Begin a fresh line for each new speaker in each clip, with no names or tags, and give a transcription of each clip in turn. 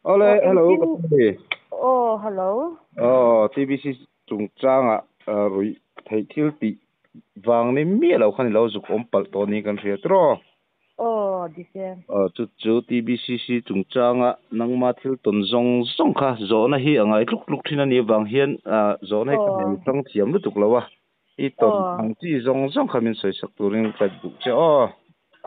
Awle,
Aw
hello
engtin
ka pu ni.
Aw hello.
Aw TBC chungchanga ruih theih thil tih vang ni miah lo khan i lo zuk awm palh tawh niin kan hria tiraw?
Aw dik e.
Aw chu chu TBCC chungchanga nangma thil tawn zawng zawng kha zawhna hi a ngai tluk tluk thin a nih avang hian zawhna hi ka
Aw.
hmel tang thiam lutuk lo a, i tawn
Aw.
ang chi zawng zawng kha min sawisak turin ka duh che aw.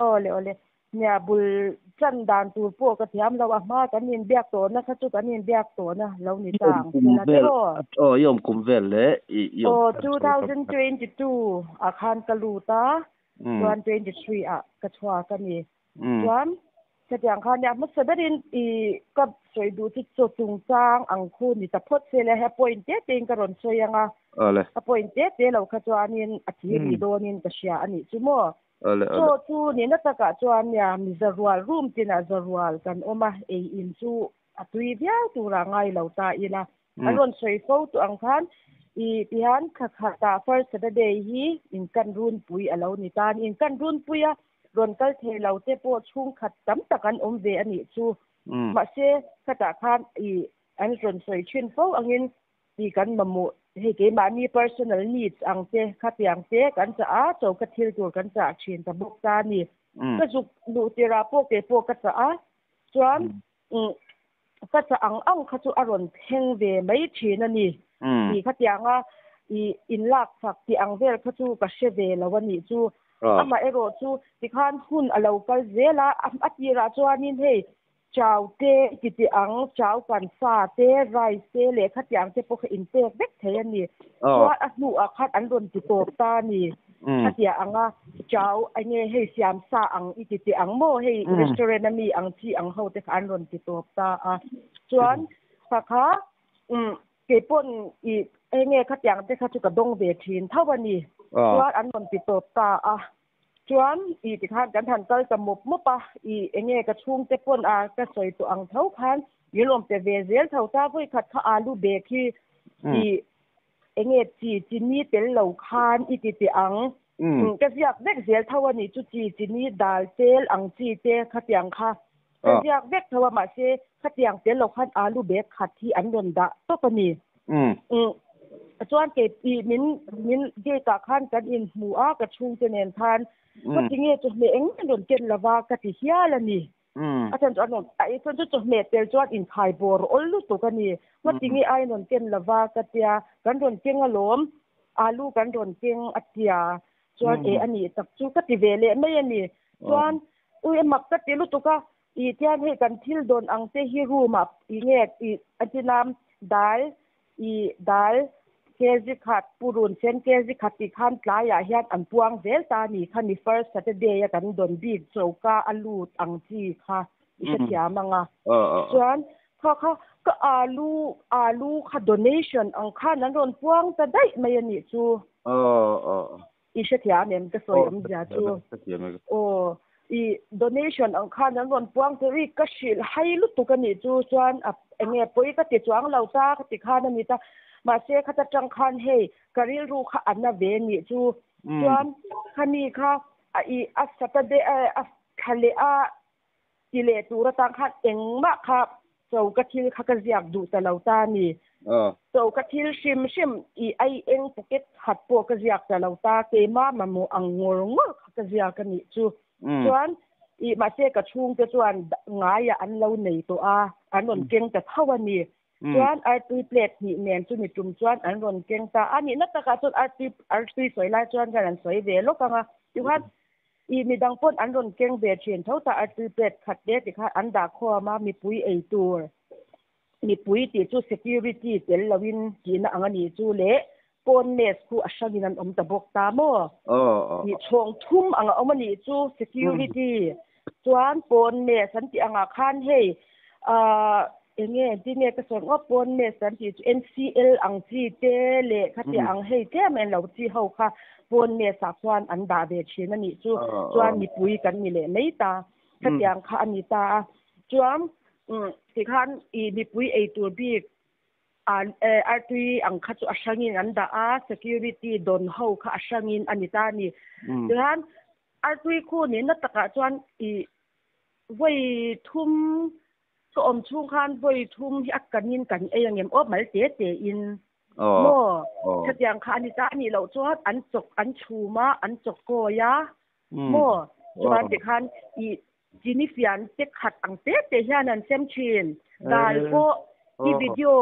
Aw le aw le. Nia bul chan dan tur pawh ka thiam lo, a hma kan inbiak tawhna kha chu kan inbiak tawhna lo ni
I
ta
awm
ang
kum
sela
vel
tiraw?
aw i awm kum vel leh i i awm
Aw
dan
two
sawi ka
thousand twenty two ah khan ka lut a, chuan twenty three ah ka chhuak a ni. Chuan hetiang khan nia hmasa berin i ka sawi duh chu chaw chungchang ang khu ni ta phawt sela he point te te in ka rawn sawi ang a,
Awle.
a point te te lo kha chuanin a thi ri dawnin ka hria a nih chu maw?
Awle awle.
Chaw chu nihna takah chuan nia mi zarual room tinah zarual kan awm a, ei in chu a tui viau turah ngai lo ta ila. An rawn sawi fo tawh ang khan i tihian thla khatah first Saturday hi inkan runpui a lo ni ta a ni. Inkan runpui a rawn kal thei lo te pawh chhungkhat tam tak an awm ve a nih chu. Mahse khatah khan i an rawn sawi thin fo angin Ti kan mamawh, hei keimahni personal needs ang te, khatiang te kan chah a, choka thil tur kan chah thin ta bawk ta a ni. Ka zuk luh tirah pawh kei pawh ka chah a, chuan ka chah ang ang kha chu a rawn thleng ve mai thin a ni. Ti khatianga i inlak chak tih ang vel kha chu ka hre ve lo a nih chu. Amaherawh chu tikhan hun a lo kal zel a, a tirah chuanin hei Chau te i ti teh ang, chau kan sa te, rice te leh khatiang te pawh kha in pek vek thei a ni. Chuan a hnuah khan an rawn ti tawp ta a ni. Khatia anga chau enge hei siam sa ang i ti teh ang maw hei restaurant a mi ang chi ang ho te kha an rawn ti tawp ta a. Chuan kha kha umm keipawn i enge khatiang te kha chu ka dawng ve thin tho a ni. Chuan an rawn ti tawp ta a. Chuan i tikhan kan han kal ta mawp mawp a, i enge ka chhungte pawn a ka sawi tawh ang tho khan min rawn pe ve zel tho ta, vawi khat kha alu bag hi i enge chi chini tel lo khan i ti teh ang, ka ziak vek zel tho a nih chu chi chini dal tel ang chi te khatiang kha ka ziak vek tho a mahse khatiang tel lo khan alu bag khat hi an rawn dah tawp a ni. Chuan kei i min min gate ah khan kan inhmu a ka chhungte nen khan ka ti nge chawhmeh eng eng rawn ken lova ka ti hial a ni. A chhan chu an rawn a chhan chu chawhmeh tel chuan inkhai bawr awl lutuk a ni. Ka ti nge ai rawn ken lova ka tia kan rawn keng alawm alu kan rawn keng a tia chuan e a nih tak chu ka ti ve leh mai a ni. Chuan ui a mak ka ti lutuk a I tian hei kan thil dawn ang te hi room ah i nge i a ti nam dal i dal kg khat purun sen kg khat tih khan tlai ah hian an puang zel ta a ni kha ni first saturday a kan dawn bik choka a lut ang chi kha i hrethiam ang a chuan kha kha ka alu alu kha donation ang khan an rawn puang ta daih mai a nih chu. I hrethiam em ka sawi awmzia chu. Aw i donation ang khan an rawn puang tur i ka hrilh hai lutuk a nih chu chuan a enge pawi ka ti chuang lo ta ka ti khan a ni ta mahse khata tang khan hei ka rilru kha a na ve nih chu chuan khami kha a i a Saturday a thla leh a Ti leh tur atang khan engmah kha cho ka thil kha ka ziak duh ta lo ta a ni. Cho ka thil hrim hrim i ai eng pocket khat pawh ka ziak ta lo ta, keimah mamawh ang ngawr ngawr kha ka ziak a nih chu. Chuan i mahse ka chhungte chuan ngaiah an lo nei tawh a, an rawn keng ta tho a ni. Chuan artui plate hnih nen chumi tum chuan an rawn keng ta a nihna takah chuan artui artui sawi lai chuan khan an sawi ve lawk ang a. Tichuan I midang pawn an rawn keng ve thin tho ta artui plate khat te ti khan an dah khawm a mipui ei tur mipui tih chu security tel loin tihna ang a nih chu leh pawn mess khu a hrangin an awm ta bawk ta maw tih chhawng thum ang a awm a nih chu security chuan pawn mess an tih angah khan hei ahh enge engtin nge ka sawi ngawt pawn mess an tih chu NCL ang chi te leh khatiang ang hei tlem a enlo chi ho kha pawn mess ah khuan an dah ve thin a nih chu chuan mipui kan ni leh mai ta khatiang kha a ni ta a chuan tikhan ih mipui ei tur bik artui ang kha chu a hrangin an dah a security dawn ho kha a hrangin a ni ta a ni tikhan artui khu nihna takah chuan ih vawi thum. Ka awm chhung khan vawi thum hi a kanin kan ei angem aw mal te te in maw khatiang kha a ni ta a nih loh chuan an chawk an chhum a an chawk kawi a maw chuan tikhan ih chini fian te khat ang te te hian an sem thin dal pawh i video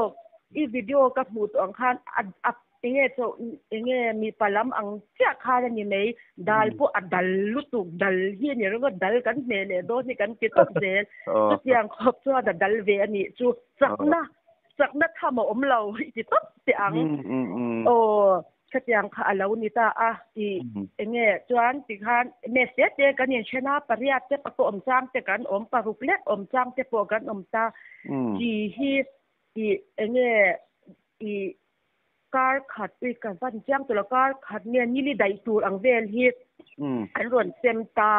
i video ka hmuh tawh ang khan a a Enge chauh enge mipa lam ang chiah khan a ni mai, dal pawh a dal lutuk, dal hi a ni ringawt, dal kan hmeh leh dawn hi kan ti tawp zel, chutiang khawp chuan a dal ve a nih chu, chakna, chakna tham a awm lo i ti tawp teh ang, aw khatiang kha a lo ni ta a, i enge chuan tikhan mess te te kan inthen a, pariat te pawh awm chang te kan awm, paruk lek awm chang te pawh kan awm ta, chi hi i enge i kar khat i ka van chiang tawh lo kar khat nge nili daih tur ang vel hi an rawn sem ta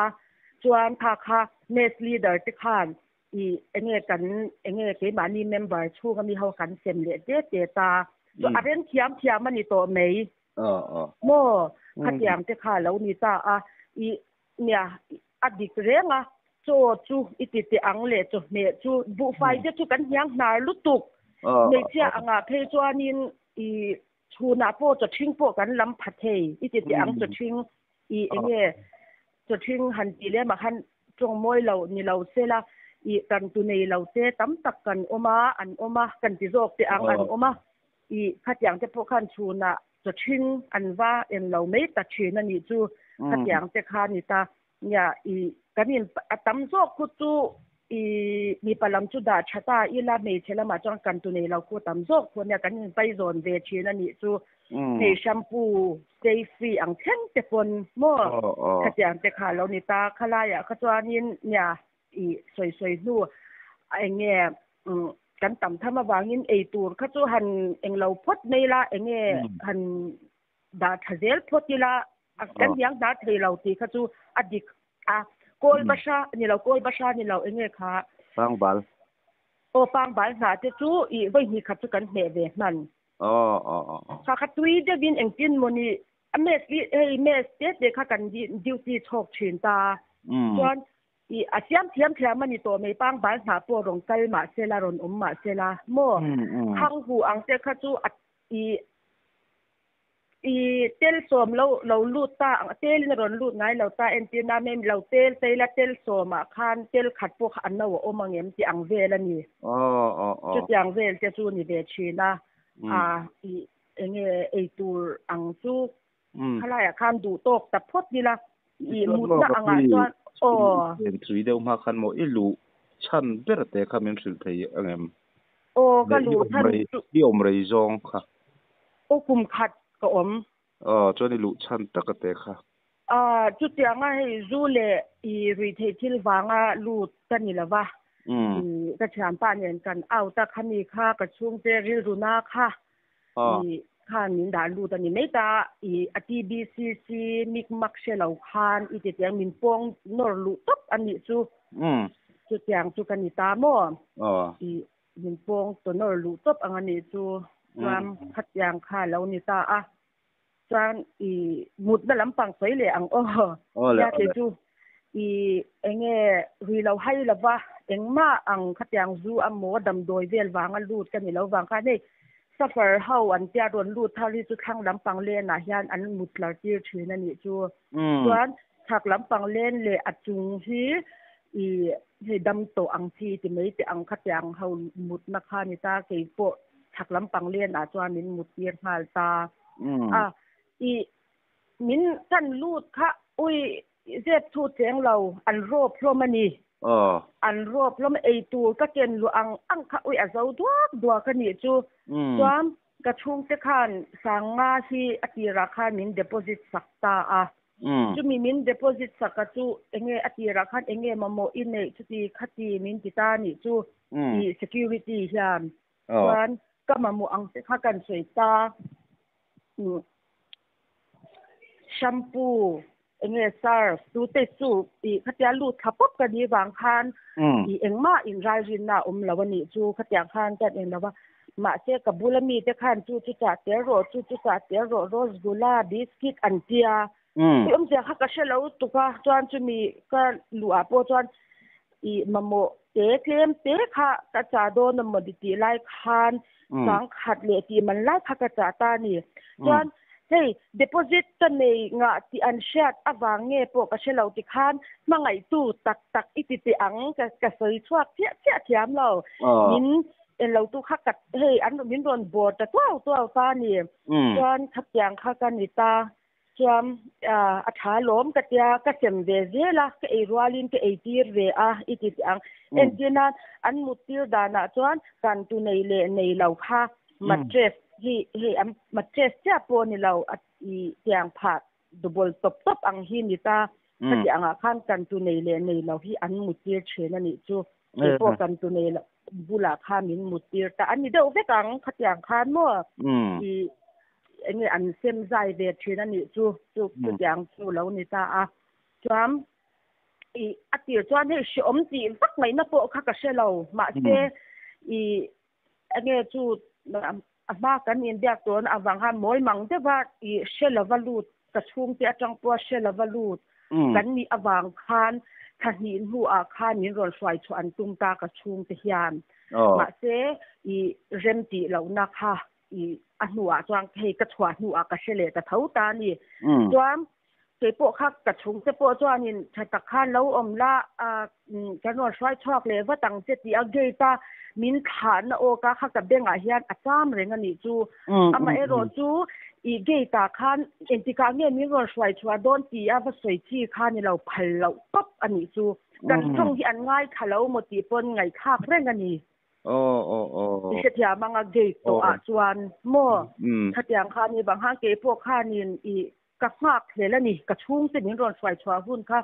chuan kha kha mess leader te khan i enge kan enge keimahni member chhunga mi ho kan sem leh te te ta chu a rem thiam thiam a ni tawh mai maw khatiang te kha lo ni ta a i Nia, a dik reng a, chaw chu i ti teh ang leh chawhmeh chu buhfai te chu kan hniang hnar lutuk. Hmeichhia angah phei chuanin i chhunah pawh chawthing pawh kan lam pha thei, i ti teh ang chawthing i enge chawthing han tih lemah khan tawng mawi lo ni lo sela i kan tu nei lo te tam tak kan awm a, an awm a, kan ti zawk teh ang an awm a, i khatiang te pawh khan chhunah Chawthing an va en lo mai ta thin a nih chu khatiang te kha ni ta. Nia i kan in a tam zawk khu chu i mipa lam chu dah tha ta ila hmeichhe lamah chuan kan tu nei lo khu tam zawk khu ania kan in paizawn ve thin a nih chu. Hei shampoo stay free ang thleng te pawn maw khatiang te kha lo ni ta. Khalaiah kha chuanin nia i sawi sawi hnu eng nge kan tam tham avangin ei tur kha chu han eng lo phawt mai la eng nge han dah tha zel phawt ila kan hiang hnar thei lo tih kha chu a dik a kawl bahra ni lo kawl bahra ni lo eng nge kha
pangbal
aw pangbal hnah te chu i vawi hnih khat chu kan hmeh ve hman kha kha tui deuhin engtin mawni a mess hi hei mess te te kha kan duty chhawk thin ta chuan I a siam thiam thiam a ni tawh mai pangbal hnah pawh rawn kal mah se la rawn awm mah se la maw thang hu ang te kha chu a i i tel sawm lo lo lut ta ang tel in a rawn lut ngai lo ta entir na mai lo tel phei la tel sawm ah khan tel khat pawh kha a no a awm ang em tih ang vel a ni chutiang vel te chu ni ve thin a a i enge eitur ang chu Khalaiah khan duh tawk ta phawt ila i mutna angah chuan aw.
Eng thui deuh hma khan maw i luh chhan ber te kha min hrilh thei angem?
Aw ka luh chhan
chu. I awm rei zawng kha.
Aw kum khat ka awm.
Aw chuan i luh chhan taka te kha.
Aw chutianga hei zu leh i ruihtheih thil vanga lut ka ni lova. I ka thianpa nen kan out a khami kha ka chhungte rilru na kha I khan min dah lut a ni mai ta i a TBCC mik mak hre lo khan i ti tiang min pawng nawr luh tawp a nih chu chutiang chu ka ni ta maw i min pawng taw nawr luh tawp ang a nih chu chuan khatiang kha a lo ni ta a chuan i mutna lampang sawi leh ang aw nia kei chu i enge rui lo hai lova engmah ang khatiang zu a maw damdawi vel vanga lut ka ni lo vang khan hei suffer ho an tia rawn lut thar hi chu thlang lampang len ah hian an mut tlar tir thin a nih chu chuan chhak lampang len leh a chung hi i hei dam tawh ang chi ti mai teh ang khatiang ho mutna kha ni ta kei pawh chhak lampang len ah chuan min mut tir nghal ta a i Min kan lut kha ui zep thu cheng lo an rawp hlawm a ni. An rawp hlawm ei tur ka ken luh ang ang kha ui a zo duak duak a nih chu. Chuan ka chhungte khan sanga hi a tirah khan min deposit sak ta a. Chumi min deposit sak a chu enge a tirah khan enge mamawh i neih chuti khati min ti ta a nih chu i security hian. Chuan ka mamawh ang te kha kan sawi ta. Shampoo enge surf tu te chu i khatia lut thla pawp ka ni vang khan i engmah in ralrinna a awm lo a nih chu khatiang khan chuan eng lo va mahse ka bula mi te khan chu chu chah tel rawh chu chu chah tel rawh rosgula biscuit an tia i awmzia kha ka hre lo tuk a chuan chumi ka luh ah pawh chuan. I mamawh te tlem te kha ka chah dawn a maw tih lai khan 10,000 leh tih man lai kha ka chah ta a ni. Chuan hei deposit ka nei ngah tih an hriat avang nge pawh ka hre lo ti khan hmangaihtu tak tak i ti teh ang ka ka sawi chhuak chiah chiah thiam lo. Min en lo tu kha ka hei an min rawn bawr ta tuau tuau ta a ni. Chuan khatiang kha ka ni ta. Chuan a tha lawm ka tia ka sem ve zel a, ka ei rualin ka ei tir ve a i ti teh ang. Entir nan an mut tir danah chuan kan tu nei leh nei lo kha mattress hi hei an mattress chiah pawh ni lo a i tiang phah double tawp tawp ang hi ni ta. Khati angah khan kan tu nei leh nei lo hi an mut tir thin a nih chu. Keipawh kan tu nei lo bulah khan min mut tir ta a ni deuh vek ang khatiang khan maw i enge an sem zai ve thin a nih chu chu chutiang chu lo ni ta a chuan i a tir chuan hei hreawm tih vak ngaihna pawh kha ka hre lo mahse i enge chu a hma kan inbiak tawn avang khan mawl mang deuha i hre lova lut ka chhungte atang pawha hre lova lut kan nih avang khan thla hnih hnuah khan min rawn hruai chhuah an tum ta ka chhungte hian mahse i rem tih lohna kha i a hnuah chuan hei ka chhuah hnuah ka hre leh ta tho ta a ni. Chuan keipawh kha ka chhungte pawh chuanin tha tak khan lo awm la a kan rawn hruai chhuak leh vat ang che tih a gate a min thlahna awka kha ka bengah hian a cham reng a nih chu. Amaherawh chu i gate ah khan engtikah nge min rawn hruai chhuah dawn tih a va sawi chi kha ni lo phal loh tawp a nih chu. Kan tawng hi an ngaithla lo maw tih pawn ngaihthlak reng a ni.
Aw aw aw.
I hrethiam anga gate tawh ah chuan maw khatiang kha ni bang khan keipawh khanin i ka nghak hlel a ni ka chhungte min rawn hruai chhuah hun kha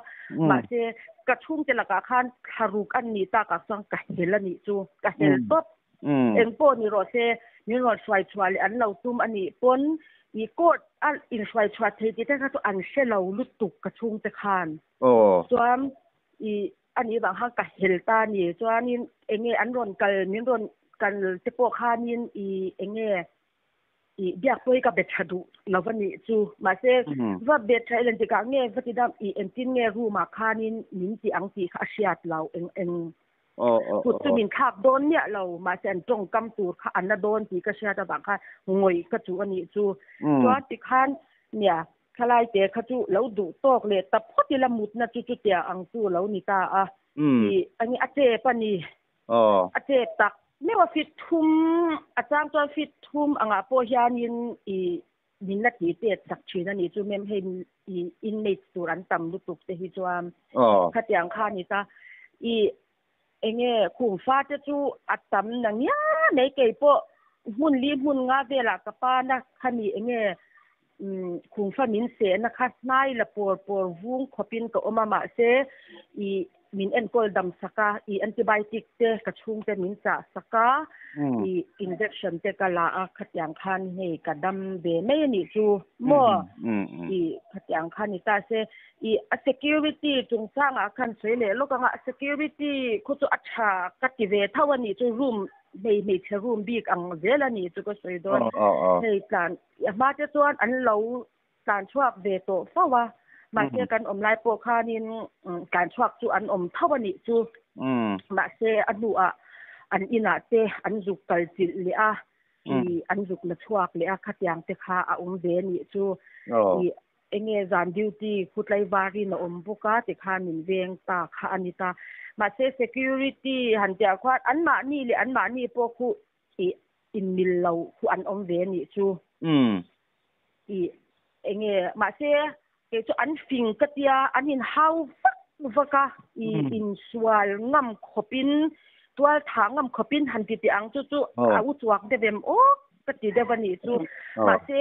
mahse ka chhungte lakah khan thlaruk an nih takah chuan ka hel a nih chu ka hel tawp engpawh ni rawh se min rawn hruai chhuah leh an lo tum a nih pawn i court a inhruai chhuah thei tih te kha chu an hre lo lutuk ka chhungte khan chuan i A nih vang khan ka hel ta a ni. Chuanin enge an rawn kal, min rawn kal te pawh khanin i enge i biak pawh hi ka be tha duh lo va nih chu. Mahse va be tha ila tikah nge va ti dam i engtin nge room ah khanin min ti ang tih kha a hriat lo. Eng eng kut chu min thlak dawn miah lo. Mahse an tawngkam tur kha an la dawn tih ka hriat avang khan ngawih ka chuh a nih chu. Chuan tikhan nia Thalai te kha chu lo duh tawk leh ta phawt ila mutna chu chutia ang chu lo ni ta a. I ani a chep a ni. A chep tak meuh a fit thum a chang chuan fit thum angah pawh hianin i min la tih tet sak thin a ni chu mem hei i inmates tur an tam lutuk te hi chuan khatiang kha a ni ta. I enge khum fa te chu a tam na ngial mai kei pawh hmun li hmun nga velah ka pa na khami enge khum fa min sehna kha hnai la pawr pawr vung khawpin ka awm a mahse i min enkawl dam sak a i antibiotic te ka chhungte min chah sak a i injection te ka la a khatiang khan hei ka dam ve mai a nih chu maw i khatiang khan ni ta se I a security chungchangah khan sawi leh lawk anga a security khu chu a tha ka ti ve tho a nih chu room hmei hmeichhe room bik ang zel a nih chu ka sawi dawn. Hei tlan a hma te chuan an lo tlan chhuak ve tawh fo a mahse kan awm lai pawh khanin tlan chhuak chu an awm tho a nih chu mahse a hnuah an inah te an zuk kal chilh leh a i an zuk la chhuak leh a khatiang te kha a awm ve a nih chu i Enge zan duty khutlai varin a awm bawk a tikhan min veng ta kha a ni ta. Mahse security han tiah khuan anmahni leh anmahni pawh khu ih inmil lo khu an awm ve nih chu. Ih enge mahse kei chu an fing ka tia an inhau vak vak a ih insual ngam khawpin tual thah ngam khawpin han ti teh ang chu chu a u chuak deuh em aw ka ti deuh a nih chu. Mahse,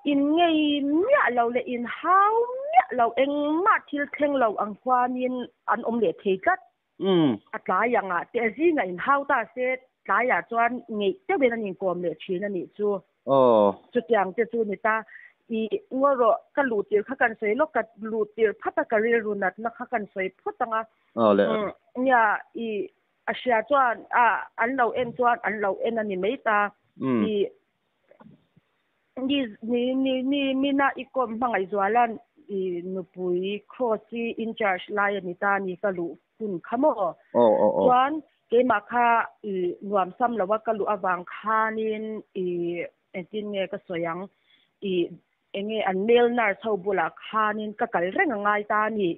in ngei miah lo leh in hau miah lo engmah thil thleng lo ang huanin an awm leh thei tlat. A tlai angah te a zingah in hau ta se tlaiah chuan ngeih deuhin an inkawm leh thin a nih chu. Chutiang te chu ni ta. I ngaw rawh ka luh tir kha kan sawi lawk ka luh tir phat a ka rilru natna kha kan sawi phawt ang a. Nia i A hria chuan a an lo en chuan an lo en a ni mai ta. I ni ni ni ni mina i kawm hmangaih zualan i nupui Kross-i in charge lai a ni ta a ni ka luh hun kha maw?
Aw aw aw.
Chuan keimah kha i nuam sam lo a ka luh avang khanin i engtin nge ka sawi ang i enge an male nurse ho bulah khanin ka kal reng a ngai ta a ni.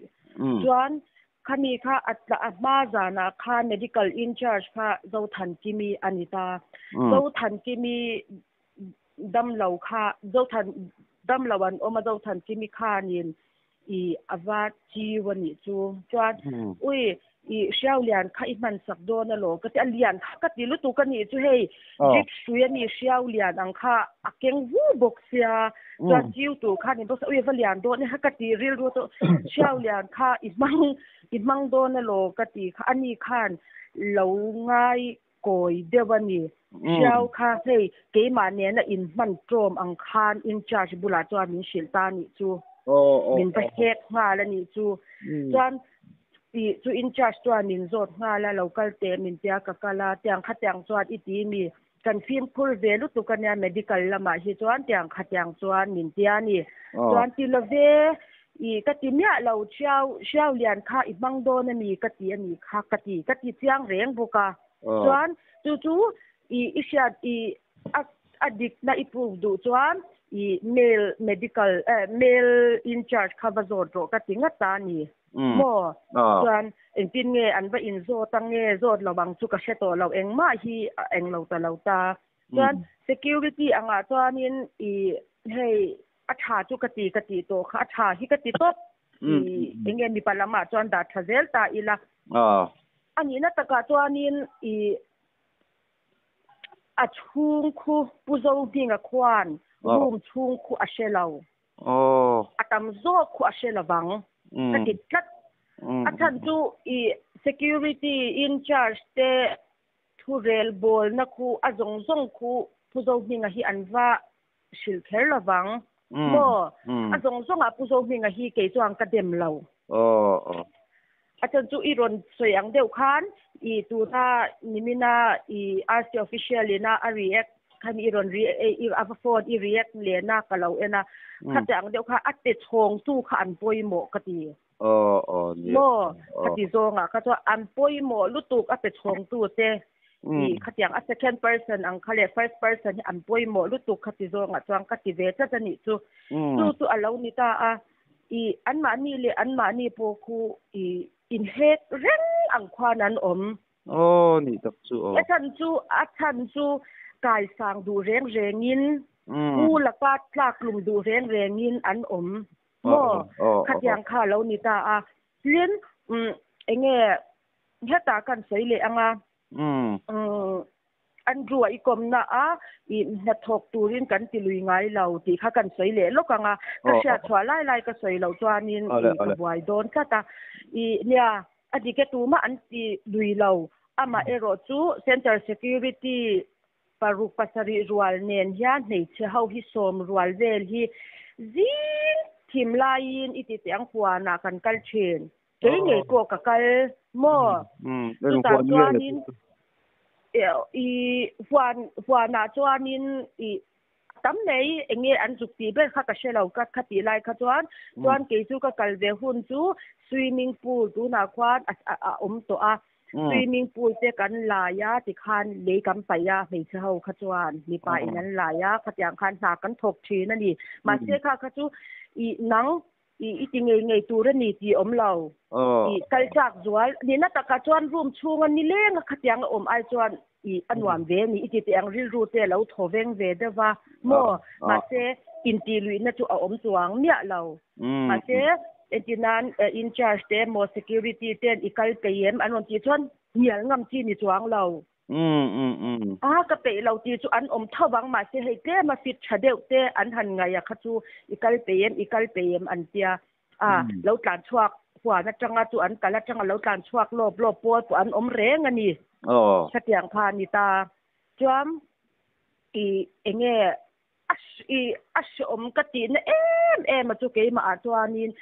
Chuan khami kha a tla a hma zanah khan medical in charge kha Zothankimi a ni ta. Zothankimi damlo kha Zothan damlo an awm a Zothankimi khanin i a va chiu a nih chu. Chuan ui i hriau lian kha i hman sak dawn alaw ka ti a lian kha ka ti lutuk a nih chu hei drip hrui a ni hriau lian ang kha a keng vu bawk sia chuan chiu tur kha ni bawk sia ui a va lian dawn e kha ka ti rilru chu hriau lian kha i hmang i hmang dawn alaw ka ti kha a ni khan lo ngai kawi deuh a ni hriau kha hei keimah nena inhman ṭawm ang khan in charge bulah chuan min hrilh ta a nih chu min va hek nghal a nih chu chuan Tih chu in charge chuan min zawt nghal a, lo kal teh min tia ka kal a, tiang khatiang chuan i ti mi, kan fimkhur ve lutuk ania medical lamah hi chuan tiang khatiang chuan min tia a ni. Chuan ti lo ve, i ka ti miah lo Hriau Hriau lian kha i hmang dawn a mi ka ti a ni kha ka ti ka ti chiang reng bawk a. Chuan chu chu i i hriat i a a dikna i proof duh chuan i male medical eh male in charge kha va zawt rawh ka ti ngat a ni. Maw? Chuan engtin nge an va inzawt ang nge zawt lo ang chu ka hre tawh lo engmah hi a eng lo ta lo ta. Chuan security angah chuanin i hei a tha chu ka ti ka tih tawh kha a tha hi ka ti tawp i enge mipa lamah chuan dah tha zel ta ila. A nihna takah chuanin i a chhung khu Pu Zohminga khuan room chhung khu a hre lo. A tam zawk khu a hre lovang ka ti tlat. A chhan chu i security in charge te thurel bawlna khu a zawng zawng khu Pu Zohminga hi an va hrilh kher lovang maw? A zawng zawngah Pu Zohminga hi kei chuan ka dem lo. A chhan chu i rawn sawi ang deuh khan i tuna nimina i RC official ina a react khan i rawn a va phone i react lehna ka lo en a, khati ang deuh kha a pe chhawngtu kha an pawimawh ka ti. Maw? Khati zawngah kha chuan an pawimawh lutuk a pe chhawngtu te i khatiang a second person ang kha leh first person hi an pawimawh lutuk khati zawngah chuan ka ti ve tlat a nih chu. Chu chu a lo ni ta a. I anmahni leh anmahni pawh khu i inhek reng ang khuan an awm.
Aw nih tak chu aw.
A chhan chu a chhan chu kaisang duh reng rengin pu laka tlaktlum duh reng rengin an awm maw? Khatiang kha a lo ni ta a. Tin enge hetah kan sawi leh ang a. Andrew a i kawmna a i hnathawk turin kan ti lui ngai lo tih kha kan sawi leh lawk ang a, ka hriat chhuah lai lai ka sawi loh chuanin i ka buai dawn tlat a. I nia, a dik e tumah an ti lui lo, amah erawh chu Central Security paruk pasarih rual nen hian hmeichhe ho hi sawm rual vel hi zing thim laiin i ti teh ang huanah kan kal thin. Kei ngei pawh ka kal maw? Chutah chuanin i huan huanah chuanin i tam mai eng nge an zuk tih ber kha ka hre lo ka kha tih lai kha chuan chuan kei chu ka kal ve hun chu swimming pool tunah khuan a awm tawh a swimming pool te kan lai a tikhan lei kan paih a hmeichhe ho kha chuan mipa in an lai a khatiang khan hna kan thawk thin a ni mahse kha kha chu i nang I i ti ngei ngei tur a ni tih awm lo. I kal chak zual nihna takah chuan room chhunga nileng a khatiang a awm ai chuan i a nuam ve a ni. I ti teh ang rilru te a lo thaw veng ve deuh va maw? Mahse intih luihna chu a awm chuang miah lo. Mahse entirnan in charge te emaw security ten i kal peih em an rawn tih chuan hnial ngam chi ni chuang lo. A ka peih lo tih chu an awm tho vang mahse hei tlem a fit tha deuh te an han ngaih a kha chu i kal peih em i kal peih em an tia a lo tlan chhuak huan atanga chu an kal atanga lo tlan chhuak lawp lawp pawl pawh an awm reng a ni khatiang kha a ni ta chuan i enge a i a hreawm ka tihna em em a chu keimah ah chuanin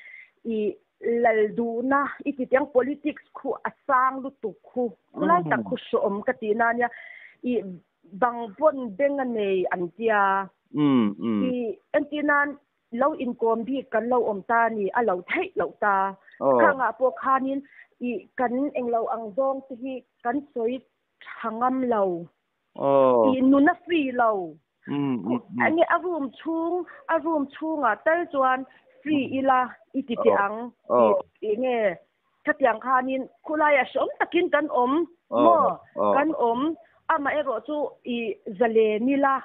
i lal duhna i ti tiang politics khu a sang lutuk khu khulai tak khu hreawm ka tihna ania i bang pawn beng a nei an tia i entir nan. Lo inkawm bik kan lo awm ta ni, a lo theih loh ta. Khangah pawh khanin i kan englo ang zawng te hi kan sawi tha ngam lo. I nun a free lo. Enge a room chhung, a room chhungah tal chuan free ila i ti teh ang. I enge khatiang khanin khulaiah hreawm takin kan awm maw? Kan awm. Amaherawh chu i zalen ila.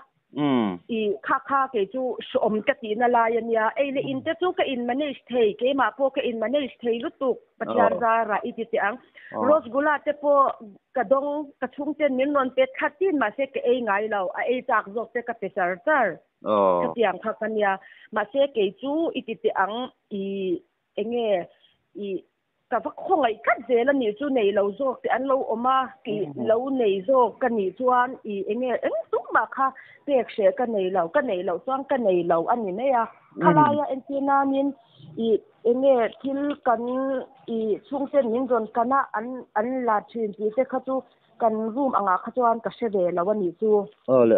I kha kha kei chu hreawm ka tihna lai a nia. Ei leh in te chu ka in manage thei, keimah pawh ka in manage thei lutuk Pathian zarah i ti teh ang. Rosgula te pawh ka dawng, ka chhungten min rawn pe thla tin mahse ka ei ngai lo, a ei chak zawk te ka pe char char. Khatiang kha ka nia. Mahse kei chu i ti teh ang i enge i Ka va khawngaih tlat zel a nih chu nei lo zawk tih an lo awm a, tih lo nei zawk ka nih chuan i enge eng tum mah kha pek hreh ka nei lo, ka neih loh chuan ka nei lo a ni mai a. Khalaia entir nanin i enge thil kan i chhungten min rawn kan a an an la thin tih te kha chu kan room angah kha chuan ka hre ve lo a nih chu.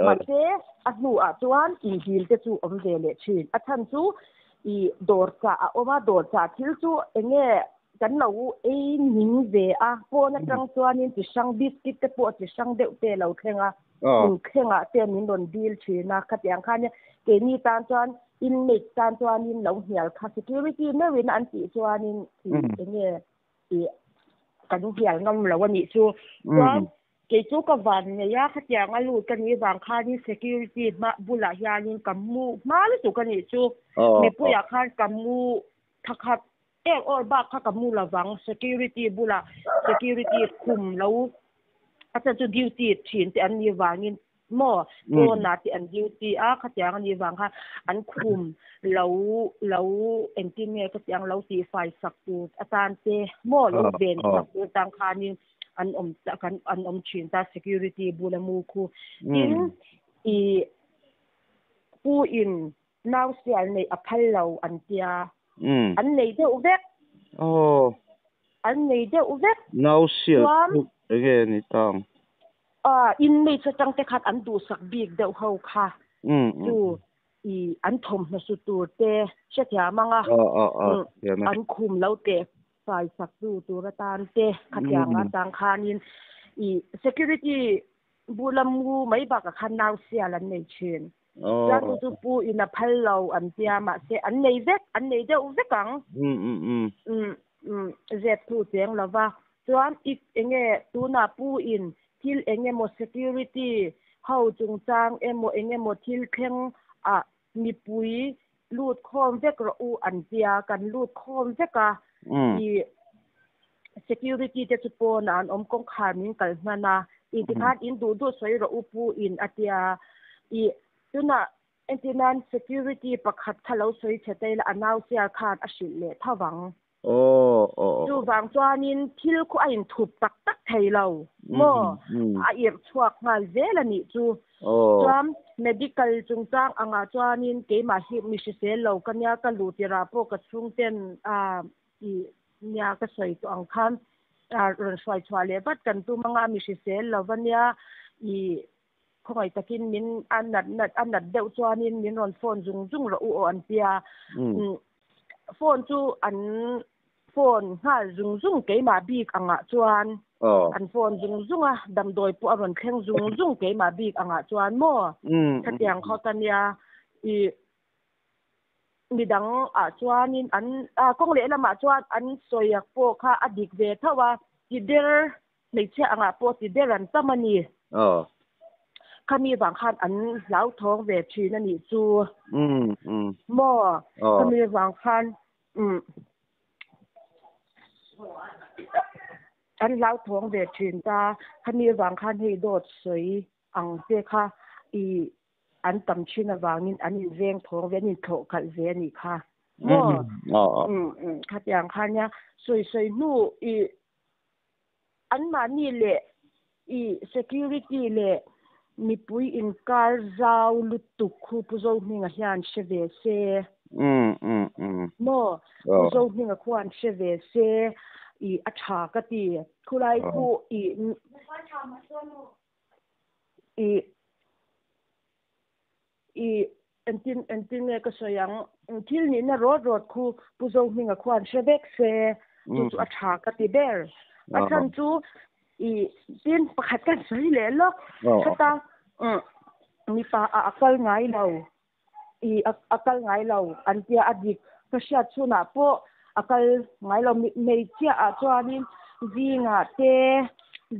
Mahse a hnuah chuan inhil te chu awm ve leh thin. A chhan chu I dawr chah a awm a, dawr chah thil chu eng nge kan lo ei ning ve a, pawn atang chuanin chi hrang biscuit te pawh chi hrang deuh te lo thleng a, in thlengah te min rawn dil thin a, khatiang khan keini tan chuan inmate tan chuanin lo hnial kha security meuhin an tih chuanin eng nge i kan hnial ngam lo a nih chu. Chuan Kei chu ka van nei a, khatiang a lut ka nih vang khanin security hma bulah hianin ka mu hma lutuk a nih chu. Mipuiah khan ka mu thakhat em awr bak kha ka mu lovang security bulah security khum lo a chan chu duty thin te an nih vangin maw pawnah te an duty a khatiang a nih vang khan an khum lo lo engtin nge khatiang lo tihfai sak tur atan te maw lo ven sak tur atang khanin an awm kan an awm thin ta security bula mu khu tin i pu in nau sial neih a phal lo an tia an nei deuh vek an nei deuh vek
nau sial chu enge ni tang
a inmates atang te khan an duhsak bik deuh ho kha chu i an thawmhnaw su tur te hrethiam anga an khum lo teh fai sak tu tur atan te khatiang atang khanin i security bula mu mai bakah khan nau sial an nei thin. Chuan chu chu pu in a phal lo an tia mahse an nei vek an nei deuh vek ang. Zep thu cheng lova chuan i enge tunah pu in thil eng emaw security ho chungchang emaw eng emaw thil thleng ah Mipui lut khawm vek rawh u an tia, kan lut khawm vek a, i security te chu pawnah an awm kawngkhar min kal hman a, i tikhan in duh duh sawi rawh u pu in a tia, i tunah entir nan security pakhat kha lo sawi chhe ta ila a nau sial khan a hrilh leh tho vang. Chuvang chuanin thil khu a inthup tak tak thei lo maw? A irh chhuak nghal zel a nih chu. Chuan medical chungchang angah chuanin keimah hi mi hrisel lo ka nia, ka luh tirah pawh ka chhungten i nia ka sawi tawh ang khan rawn hruai chhuah leh vat kan tum anga mi hrisel lo va nia i Khawngaih takin min a nat nat a nat deuh chuanin min rawn phone zung zung rawh u aw an tia. Phone chu an phone nghal zung zung keimah bik angah chuan an phone zung zung a, damdawi pawh a rawn thleng zung zung keimah bik angah chuan maw khatiang khawt a nia i midang ah chuanin an kawng lehlamah chuan an sawi pawh kha a dik ve tho a, ti ber Hmeichhia angah pawh ti ber an tam a ni. Khami vang khan an hlauthawng ve thin a nih chu. Maw? Khami vang khan an hlauthawng ve thin ta. Khami vang khan hei dawt sawi ang te kha i an tam thin avangin an inveng thawng ve, an inthlawh khalh ve a nih kha. Maw? Khatiang khan nia sawi sawi hnu i Anmahni leh i security leh mipui inkar zau lutuk khu Pu Zohminga hian hre ve se. Maw? Pu Zohminga khuan hre ve se i a tha ka ti. Khulai khu i i i. Engtin engtin nge ka sawi ang, thil nihna rawt rawt khu Pu Zohminga khuan hre vek se, chu chu a tha ka ti ber. A chhan chu i tin pakhat kan sawi leh lawk heta mipa ah a kal ngai lo, i a kal ngai lo an tia a dik ka hriat chhunah pawh a kal ngai lo. Hmeichhia ah chuanin zingah te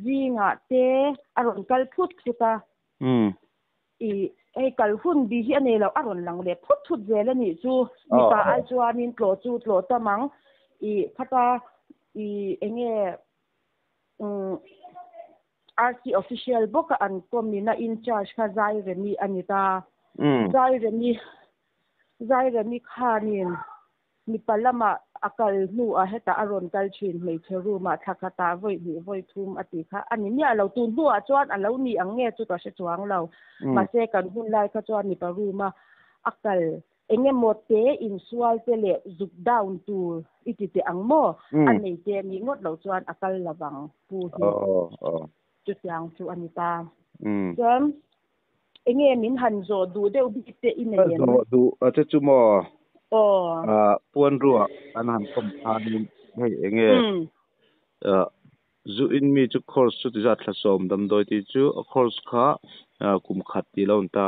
zingah te a rawn kal phut phut a. I hei kal hun bi hi a nei lo, a rawn lang leh phut phut zel a nih chu. Mipa ai chuanin tlawh chu tlawh tam ang. I khata i enge umm RC official bawka an kawmin a in charge kha Zairemi a ni ta. Zairemi Zairemi khanin Mipa lamah a kal hnuah hetah a rawn kal thin, hmeichhe room-ah thla khatah vawi hnih vawi thum a tih kha a ni miah lo. Tun hnuah chuan a lo ni ang nge chu ka hre chuang lo. Mahse kan hun lai kha chuan mipa room-a a kal eng emaw te insual te leh zuk down tur i ti teh ang maw? A nei te nih ngawt loh chuan a kal lovang pu hi. Chutiang chu a ni ta. Chuan Enge min han zawh duh deuh bik te i nei em?
Zawh duh a che chu maw?
Aw.
Puanrua an han kawm khanin hei enge zu in mi chu course chu ti zat thla sawm damdawi tih chu a course kha kum khat tih lo an ta.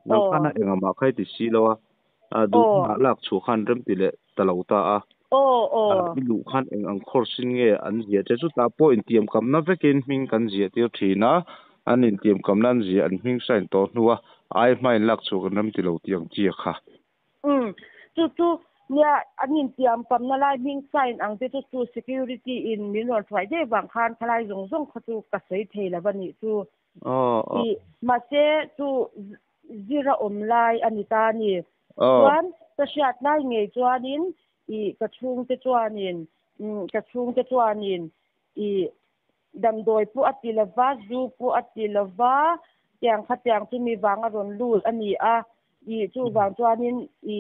Nang khan a engah mah kha i ti si lo a, duh hunah lak chhuah khan rem ti leh ta lo ta a. I luh khan eng ang course in nge an ziah che chutah pawh intiam kamna vekin hming kan ziah tir thin a, an intiam kamna an ziah an hming sign tawh hnua ai hmain lak chhuah kan ram ti lo tih ang chi a kha.
Umm chu chu nia an intiam kamna lai hming sign ang te chu chu security in min rawn hruai daih vang khan khalai zawng zawng kha chu ka sawi thei lo a nih chu. I mahse chu zir a awm lai a ni ta a ni. Chuan ka hriat lai ngei chuanin i ka chhungte chuanin ka chhungte chuanin i damdawi pawh a ti lova, zu pawh a ti lova, tiang kha tiang chu mi vang a rawn lut a ni a. I chuvang chuanin i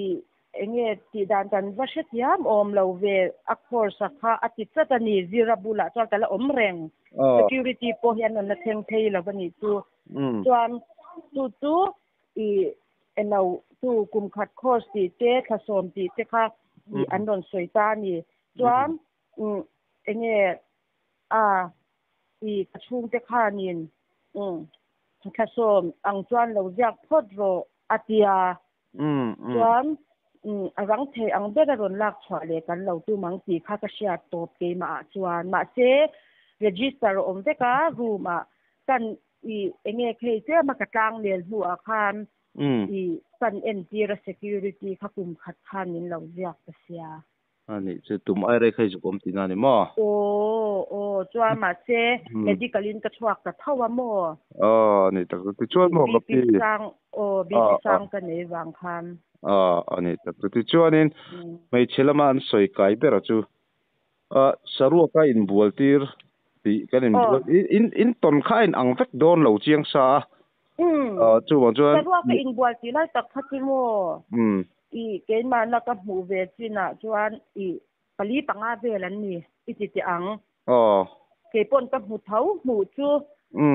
enge tih dan kan va hrethiam awm lo ve a course a kha a ti tlat a ni. Zira bulah chuan ka la awm reng. Security pawh hi an rawn la thleng phei lo a nih chu. Chuan chu chu i eno chu kum khat course tih te thla sawm tih te kha i an rawn sawi ta a ni. Chuan enge a i ka chhungte khanin thla sawm ang chuan lo ziak phawt rawh a tia. Chuan a rang thei ang ber a rawn lak chhuah leh kan lo tum ang tih kha ka hriat tawp keimah ah chuan. Mahse register a awm vek a room ah kan i enge khei tlem a ka tlang nel hnu ah khan i kan entir a security kha kum khat khan min lo ziak ta sia.
A nih chu tum ai rei kha i zuk awm tihna a ni maw?
Aw aw chuan mahse medical in ka chhuak ta tho a maw?
Aw a nih tak chu tichuan maw ka pi?
BP sang aw BP sang ka nei vang khan.
Aw a nih tak chu tichuanin hmeichhe lama an sawi kai ber a chu saruaka inbual tir tih kan inbual in in tawn kha a inang vek dawn lo chiang sa a. Chuvang chuan
Saruaka inbual tih lai tak kha chu maw? I keimahna ka hmuh ve chinah chuan i pali panga vel an ni i ti teh ang. Kei pawn ka hmu tho hmuh chu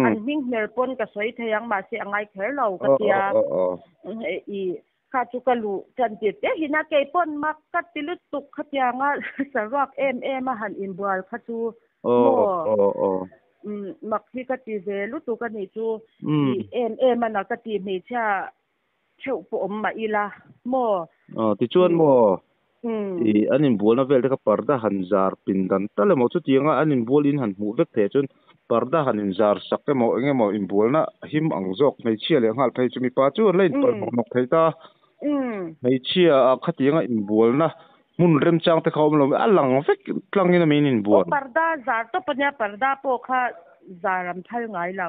an hming hmer pawn ka sawi thei ang mahse a ngai kher lo ka tia. I kha chu ka luh tan tir teh hin a kei pawn mak ka ti lutuk khatianga saruak em em a han inbual kha chu maw mak hi ka ti ve lutuk a nih chu i em em a na ka ti hmeichhia theuh pawh awm mah ila maw?
Aw tichuan maw i an inbualna vel te kha parda han zar pindan tal emaw chutianga an inbual in han hmuh vek theih chuan parda han inzar sak emaw eng emaw inbualna him ang zawk hmeichhia leh nghal phei chu mipa chu an la inpalh nawk nawk thei ta. Hmeichhia ah khatianga inbualna hmun remchang te kha awm lo a lang vek tlangin a min inbual.
Aw parda zar tawp ania parda pawh kha zar an phal ngai lo.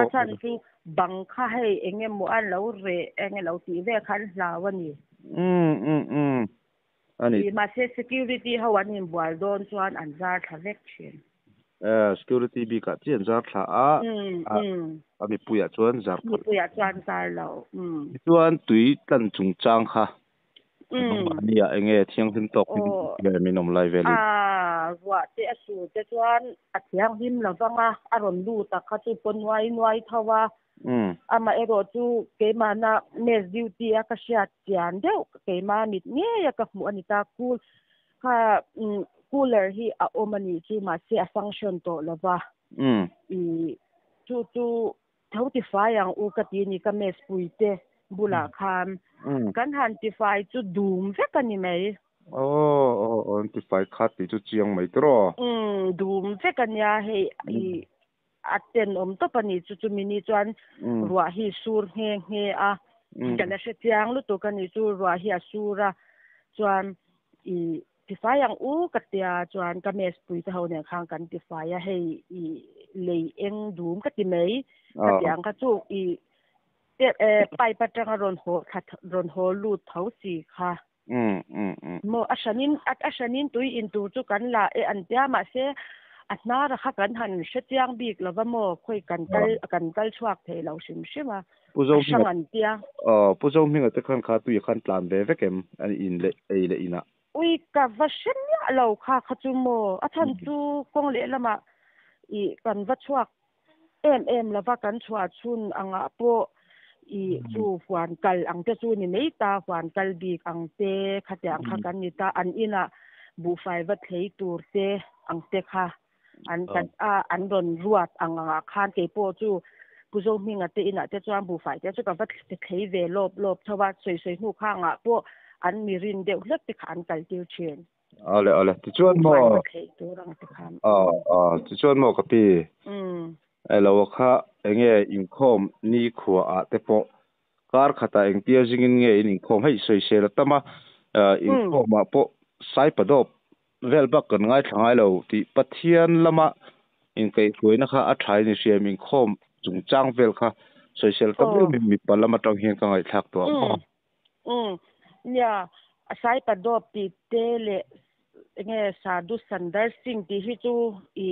A chhan chu bang kha hei eng emaw a lo reh eng elo tih vel kha an hlau a ni.
Umm umm umm a ni.
Mahse security ho an inbual dawn chuan an zar thla vek thin.
Security bikah chiah an zar thla a, a mipuiah chuan zar phal.
Mipuiah chuan zar lo.
Tichuan tui tlan chungchang kha Mahni ah enge thianghlim tawk hi nge min awm lai velin?
A ruah te a sur te chuan a thianghlim lo vang a, a rawn lut a kha chu paw nuai nuai tho a. Ama erawh chu keimahna mess duty a ka hriat chian deuh keimah mit ngei a ka hmuh a ni ta. Cool kha cooler hi a awm a nih chu mahse a function tawh lo va. I chu chu tho tifai ang u ka ti ni ka mess pui te bulah khan kan han tifai chu dum vek a ni mai.
Aw aw aw an tifai khat tih chu chiang mai tawh.
Dum vek a nia hei i a tenawm tawp a ni chu chumi ni chuan ruah hi sur nghe nghe a ka la hre chiang lutuk a ni chu ruah hi a sur a chuan i tifai ang u ka tia chuan ka mess pui te ho nen khan kan tifai a hei i lei eng dum ka ti mai ka ti ang kha chu i pipe atanga rawn haw thla rawn haw lut tho si kha. Maw a hranin a hranin tui in tur chu kan la e an tia mahse a hnara kha kan han hre chiang bik lova maw khawi kan kal kan kal chhuak thei lo hrim hrim a a hrang an tia.
Aw Pu Zohminga te khan kha tui khan tlan ve vek em an in leh ei leh inah.
Ui ka va hre miah lo kha kha chu maw a chhan chu kawng lehlamah ih kan va chhuak em em lova kan chhuah chhun angah pawh ih chu huan kal ang te chu ni mai ta huan kal bik ang te khatiang kha kan ni ta an inah buhfai va thlei tur te ang te kha an kan a an rawn ruat ang angah khan keipawh chu Pu Zohminga te inah te chuan buhfai te chu ka va thlei ve lawp lawp tho a sawi sawi hnu kha angah pawh an mi rin deuh hlek te kha an kal tir thin.
Ale ale tichuan maw tichuan maw ka pi elo kha enge inkhawm ni khua ah te pawh kar khatah engtia zingin nge in inkhawm hei sawisel a tam a inkhawm ah pawh saipadawp vel bak kan ngaithla ngai lo tih Pathian lama inkaihhruaina kha a tha in i hria em inkhawm chungchang vel kha sawisel tam em em mipa lam atang hian ka ngaihthlak tawh ang maw.
Umm nia a saipa dawp tih te leh enge Sadhu Sundar Singh tih hi chu i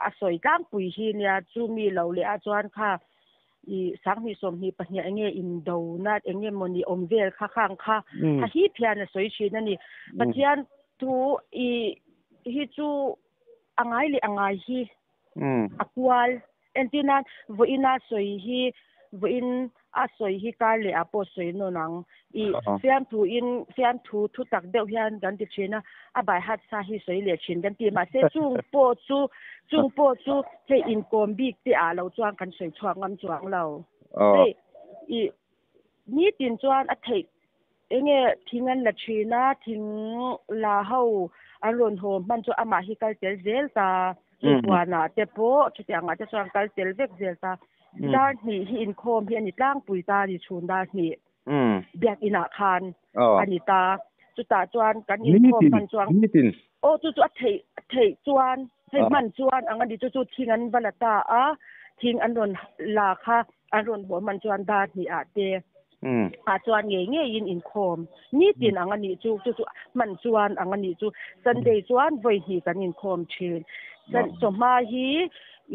a sawi tlangpui hi nia chu mi lo leh a chuan kha i sanghnih sawmhnih pahnih enge indona enge mawni awm vel kha khang kha a hip hian a sawi thin a ni. Pathian thu i hi chu a ngai leh a ngai hi a kual. Entir nan vawiin a sawi hi vawiin a sawi hi kar leh ah pawh sawi nawn ang. I fiamthu in fiamthu thu tak deuh hian kan ti thin a, a bai hat sa hi sawi leh thin kan ti. Mahse chung pawh chu chung pawh chu hei inkawm bik te ah lo chuan kan sawi chhuak ngam chuang lo. Hei i nitin chuan a theih enge thing an la thin a, thing la ho an rawn haw hman chu amah hi kal tel zel ta, chu huanah te pawh chutiang ah te chuan kal tel vek zel ta. Dar hnih hi inkhawm hi a ni tlangpui ta a ni chhun dar hnih biakin ah khan a ni ta. Chutah chuan kan inkhawm hman chuan aw chu chu a theih theih chuan hei hman chuan ang a ni chu chu thing an va la ta a, thing an rawn la kha an rawn haw hman chuan dar hnih ah te ah chuan ngei ngeiin inkhawm nitin ang a nih chu chu chu hman chuan ang a nih chu Sunday chuan vawi hnih kan inkhawm thin chawhma hi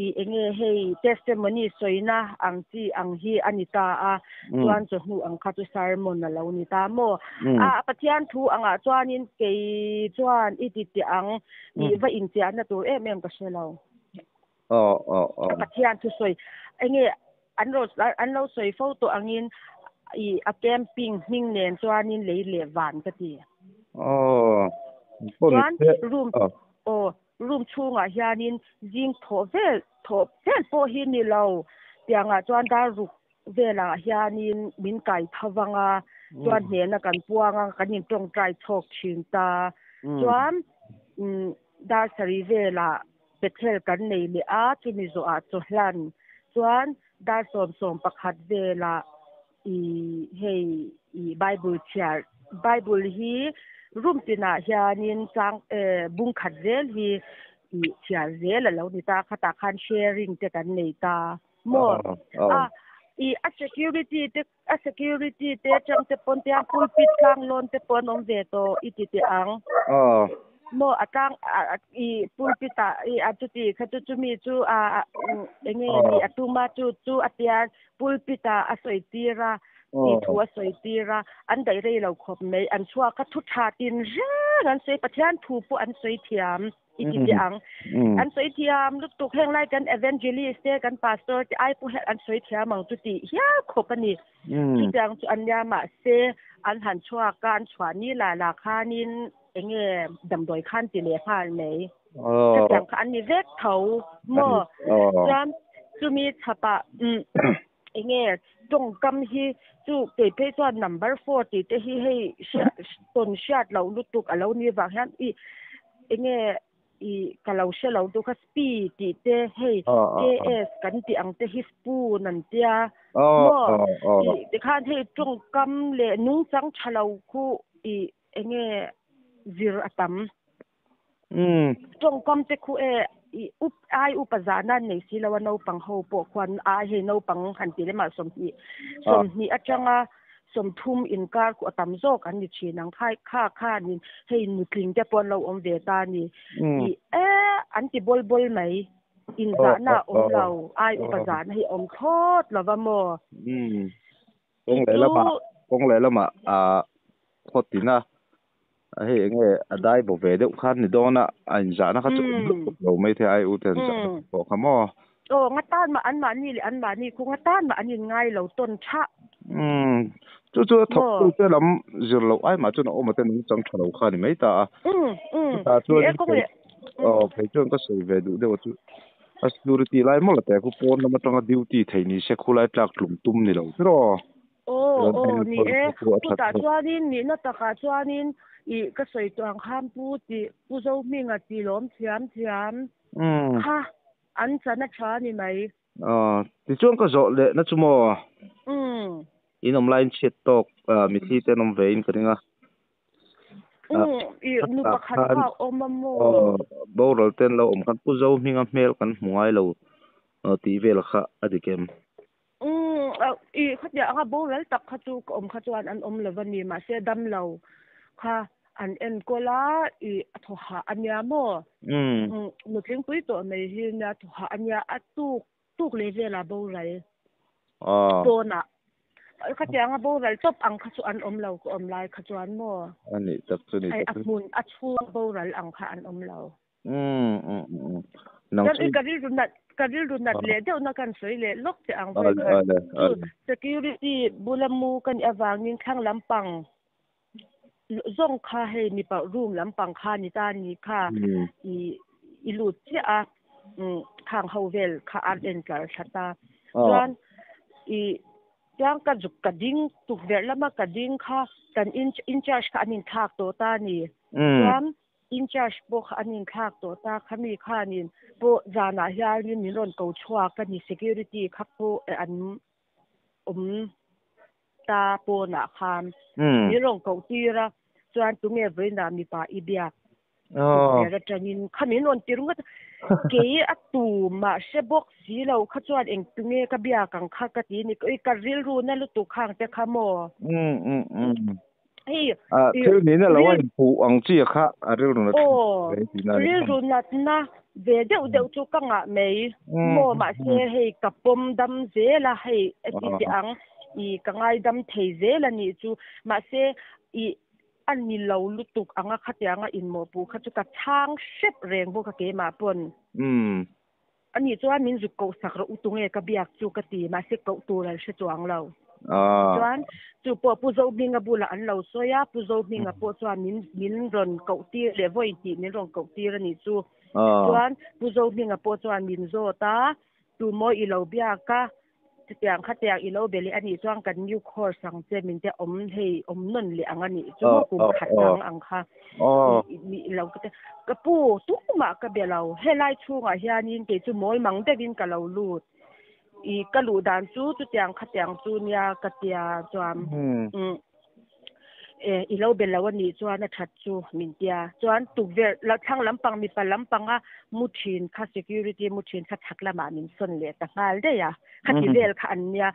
ih enge hei testimony sawina ang chi ang hi a ni ta a chuan chawhnu ang kha chu sermon a lo ni ta maw a Pathian thu angah chuanin kei chuan i ti teh ang ih va inchiahna tur em em ka hre lo. A Pathian thusawi enge an ro an lo sawi fo tawh angin ih a camping hming nen chuanin lei leh van ka ti. Chuan room aw room chhungah hianin zing thawh vel thawh vel pawh hi ni lo tiangah chuan dar ruk velah hianin min kai tho vang a chuan hnena kan puang a kan in tawngtai chhawk thin ta chuan dar sarih velah Bethel kan nei leh a, chumi zawhah chawhlan chuan dar 11 velah i hei i Bible chhiar Bible hi room tinah hianin chang bung khat zel hi i chhiar zel a lo ni ta, khatah khan sharing te kan nei ta maw? A i a security te a security te atang te pawn tiang pulpit tlang lawn te pawh an awm ve tawh i ti teh ang. Maw a tlang i pulpit ah i a chuti kha chu chumi chu a enge ni a tuma chu chu a tia pulpit ah a sawi tir a Ti thu a sawi tir a, an daih rei lo khawp mai. An chhuak a, thu tha tin reng an sawi, Pathian thu pawh an sawi thiam i ti teh ang. An sawi thiam lutuk, heng lai kan evangelist te, kan pastor te ai pawh hian an sawi thiam ang chu tih hial khawp a ni. Chutiang chu an nia, mahse an han chhuak a, an chhuah ni lah lah khanin eng nge damdawi khan ti leh nghal mai. Chutiang kha an ni vek tho maw? Chuan chumi chhapah eng nge tawngkam hi chu kei phei chuan number four tih te hi hei tawn hriat loh lutuk a lo ni vang hian i eng nge i ka lo hre lo duh kha spi tih te hei KS kan tih ang te hi spoon an tia maw i tikhan hei tawngkam leh nungchang tha lo khu i eng nge zir a tam. Tawngkam te khu e i up ai upa zahna an nei si lo a naupang ho pawh khuan ai hei naupang han ti lemah sawmhnih sawmhnih atanga sawmthum inkar khu a tam zawk an ni thin ang khai kha khanin hei nutling te pawh an lo awm ve ta a ni i e an ti bawl bawl mai inzahna a awm lo ai upa zahna hi a awm thlawt lo va maw
Kawng lehlamah kawng lehlamah ah khawtina hei eng nge a dai bo ve deuh khan ni dawn a, a inzahna kha chu awm lutuk lo mai thei ai u ten zahna pawh kha maw.
Aw nga tan mah an mahni leh an mahni khu nga tan mah an in ngai lo tawn thah.
Umm chu chu a thawk tu te lam zir loh ai mah chuan a awm a te nungchang tha lo kha ni mai ta a. Chutah chuan aw phei chuan ka sawi ve duh deuh a chu a security lai mawlh a te khu pawn lam atanga duty thei ni se khulai tlak tlum tum ni lo tiraw.
Aw aw ni e, chutah chuanin nihna takah chuanin ih ka sawi tawh ang khan Pu tih Pu Zohminga tih lawm thiam thiam kha an chan a tha ni mai.
Aw tichuan ka zawh leh na chu maw? In awm laiin chhiat tawk mithi te an awm ve in ka ring a.
Ih nu pakhat kha a awm a maw?
Aw boral te an lo awm khan Pu Zohminga hmel kan hmu ngai lo tih vel kha a dik em?
Umm i khatiang anga boral tak kha chu ka awm kha chuan an awm lo a ni mahse dam lo kha an enkawl a i a thaw hah a nia maw umm nutlingpui tawh mai hi nia thaw hah a nia a tuk tuk leh velah boral pawnah khatiang anga boral tawp ang kha chu an awm lo ka awm lai kha chuan maw
a nih tak chu ni
a hmun a chhung boral ang kha an awm lo.
Umm umm umm nang
Chuan
chu
i ka rilru nat ka rilru nat leh deuh na kan sawi leh lawk che ang vawi
ale
khat
ale
chu
ale
security bula mu ka nih avangin thlang lampang zawng kha hei mipa room lampang kha ni ta ni kha i i lut chiah a umm khang ho vel kha an en tlar thla ta chuan i chuan ka zuk ka ding tukverh lama ka ding kha kan in in charge kha an inthlak tawh ta ni chuan In charge pawh kha an inthlak tawh ta, khami khanin pawh zanah hianin min rawn ko chhuak a ni, security kha pawh an awm ta pawnah khan min rawn koh tir a, chuan tunge vawiinah mipa i biak tukverh atangin kha min rawn ti ringawt a, kei a tumah hre bawk si lo kha chuan eng tunge ka biak ang kha ka ti a ni, ka rilru na lutuk khang te kha maw? Hei
Ah, thil niin a lo a inpuh ang chi kha a rilru nat
Aw,
ve tihna a ni.
rilru natna ve deuh deuh chu ka ngah mai. Maw mahse hei ka pawm dam zel a, hei a ti teh ang i ka ngaidam thei zel a nih chu. Mahse i a ni lo lutuk ang a khatianga inmawhpuh kha chu ka chhang hrep reng bawk a keimah pawn. Ani chuan min zuk koh sak rawh u tunge ka biak chu ka ti, mahse koh tur an hre chuang lo. Chuan chu pawh Pu Zohminga bulah an lo sawi a, Pu Zohminga pawh chuan min min rawn koh tir leh vawi hnih min rawn koh tir a nih chu. Chuan Pu Zohminga pawh chuan min zawt a, tumaw i lo biak a, Chutiang khatiang i lo be leh a nih chuan kan new course ang che min te awm hei awm nawn leh ang a nih chu maw kum khat dang ang kha i lo ka ti ka pu tumah ka be lo helai chhungah hianin kei chu mawl mang deuhin ka lo lut i ka luh dan chu chutiang khatiang chu nia ka tia chuan E, i lo be lo a nih chuan a that chu min tia. Chuan tukverh la thlang lampang mipa lampanga mu thin kha security mu thin kha chhak lamah min sawn leh ta nghal daih a. Khati vel kha an nia.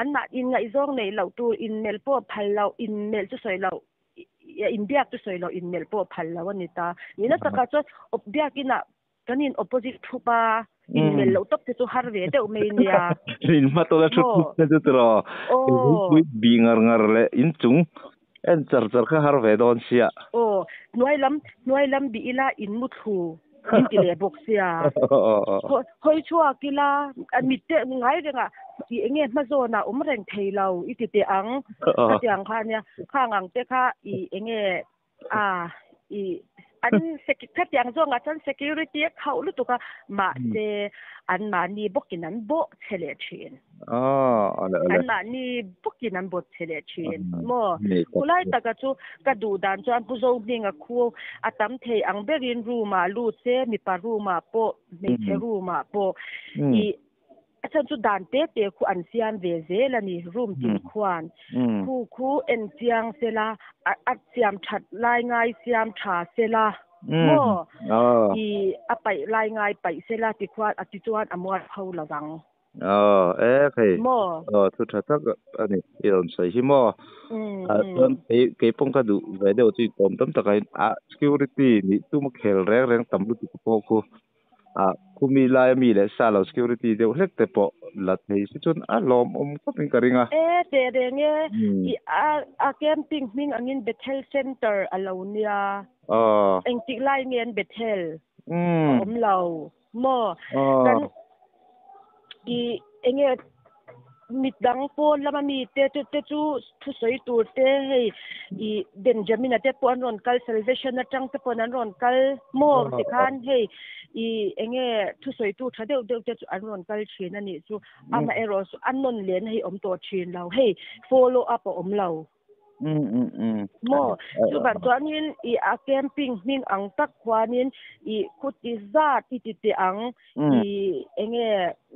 Anmah inngaihzawng neih loh tur inmelh pawh phal loh, inmelh chu sawi loh, inbiak chu sawi loh, inmelh pawh phal loh a ni ta. Nihna takah chuan biakinah kan in opposite thup a. In mel lo top te chu har ve deuh mai nia.
In hma tawna thu thut te chu tiraw. Pui bi ngar ngar leh in chung en char char kha har ve dawn sia.
Aw, hnuai lam hnuai lam bih ila in mu thlu in ti leh bawk sia. Hawi chhuak ila mit te ngai rengah i enge hma zawnah awm reng thei lo i ti teh ang. Khatiang kha nia khang ang te kha i enge A i an khatiang zawngah chuan security a khauh lutuk a, mahse anmahni bawkin an bawh che leh thin. Anmahni bawkin an bawt che leh thin maw? Khulai taka chu ka duh dan chuan Pu Zohminga khu a tam thei ang berin room ah lut se, mipa room ah pawh, hmeichhe room ah pawh i A chhan chu dan te te khu an siam ve zel a ni, room tin khuan. Khu khu en chiang se la, a siam that lai ngai siam tha se la maw? I a paih lai ngai paih se la tikhuan a tichuan a mual pho lo vang.
Aw, e khei.
Maw?
Aw, thu tha tak a ni i rawn sawi hi maw? Chuan kei kei pawng ka duh ve deuh chu intawm tam takah hian a security nih tum a khel reng reng tam lutuk pawh khu Ah, khumi laia mi leh sa lo security deuh hlek te pawh la thei si chuan a lawmawm khawp in ka ring a.
E, teh reng e, i a a camping hming angin Bethel Centre a lo nia.
Aw.
Engtik lai nge an Bethel? A awm lo maw? Kan i enge mit dang pawn lama mi te te chu thusawi tur te hei i Benjamin-a te pawh an rawn kal Salvation atang te pawh an rawn kal maw tikhan hei i enge thusawi tu tha deuh deuh te chu an rawn kal thin a nih chu amaherawh chu a nawn lehna hi awm tawh thin lo hei follow up a awm lo. Maw? Chuvan chuanin i a camping hming ang tak khuanin i khuti zat i ti teh ang, i enge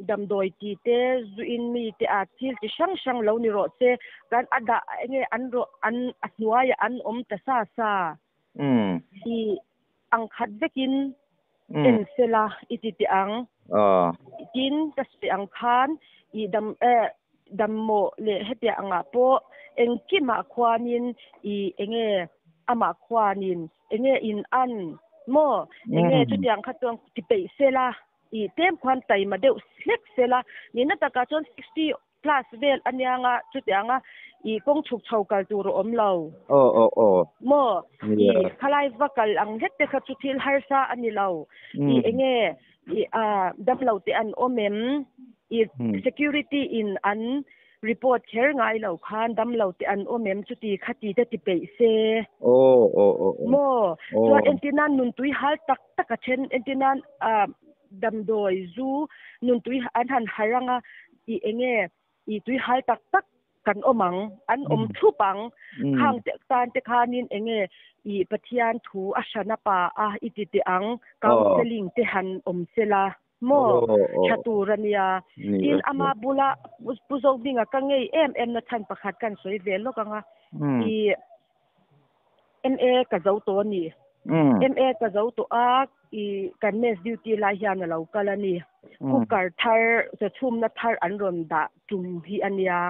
damdawi ti te, zu in mi te a thil chi hrang hrang lo ni rawh se, kan a dah enge an rawh an a hnuaiah an awm ta sa sa. I ang khat vekin en sela i ti teh ang. Tin ka sawi ang khan i dam eh Dammawh leh hetiang angah pawh engkimah khuanin i enge amah khuanin enge in an maw enge chutiang kha chuan ti peih sela i tlem khuan taima deuh hlek sela nihna takah chuan 60 plus vel anianga chutianga i kawng chhuk chho kal tur a awm lo maw i khalai va kal ang hlek te kha chu thil harsa a ni lo i enge i a damlo te an awm em i security in an report kher ngai lo khan damlo te an awm em chuti khati te ti peih se maw chuan entir nan nuntui hal tak tak a then entir nan a damdawi zu nuntui an han har anga i enge i tui hal tak tak kan awm ang, an awm thup ang. Khang te tan te khanin enge i Pathian thu a hran a pa a i ti teh ang, counselling te han awm sela maw tha tur a nia. Tin, ama bula Pu Zohminga ka ngei em em na chhan pakhat kan sawi ve lawk ang a, i MA ka zo tawh a ni. MA ka zo tawh a, i kan mess duty lai hian a lo kal a ni. Cooker thar, chawchhumna thar an rawn dah tum hi a nia.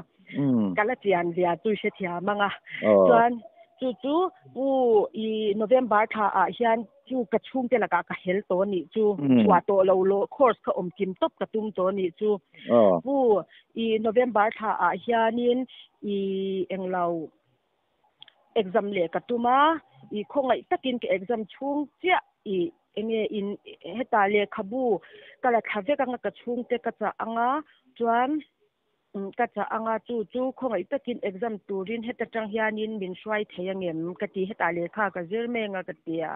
Ka la chian zia chu i hrethiam ang a. Chuan chu chu pu i November thla ah hian chu ka chhungte lakah ka hel tawh a nih chu. Chhuah tawh lo law course kha awm kim tawp ka tum tawh a nih chu. Pu i November thla ah hianin i englo Exam leh ka tum a, i khawngaih takin ka exam chhung chiah i enge in heta lehkhabu ka la thla vek anga ka chhungte ka chah anga chuan ka chah anga chu chu khawngaih takin exam turin heta tang hianin min hruai thei angem ka ti hetah lehkha ka zir meng a ka ti a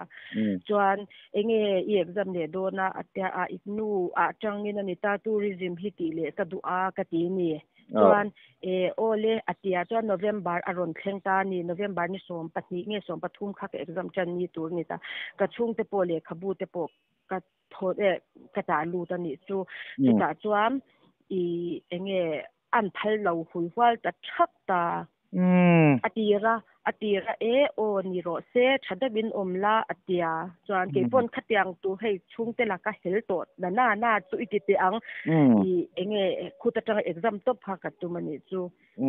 chuan enge i exam leh dawn a a tia a i nu ah tangin a ni ta tourism hi tih leh ka duh a ka ti ni. Chuan e aw le a tia chuan November a rawn thleng ta a ni, November ni 12 nge 13 kha ka exam tan ni tur a ni ta, ka chhungte pawh lehkhabu te pawh ka thaw e ka tah lut a nih chu, chutah chuan i enge an phal lo hui hual ta thak ta. A tir a, a tir a e aw ni rawh se, tha deuhin awm la a tia. Chuan kei pawn khatiang tur hei chhungte la ka hel tawh na na na chu i ti teh ang i enge khut atanga exam tawp kha ka tum a nih chu.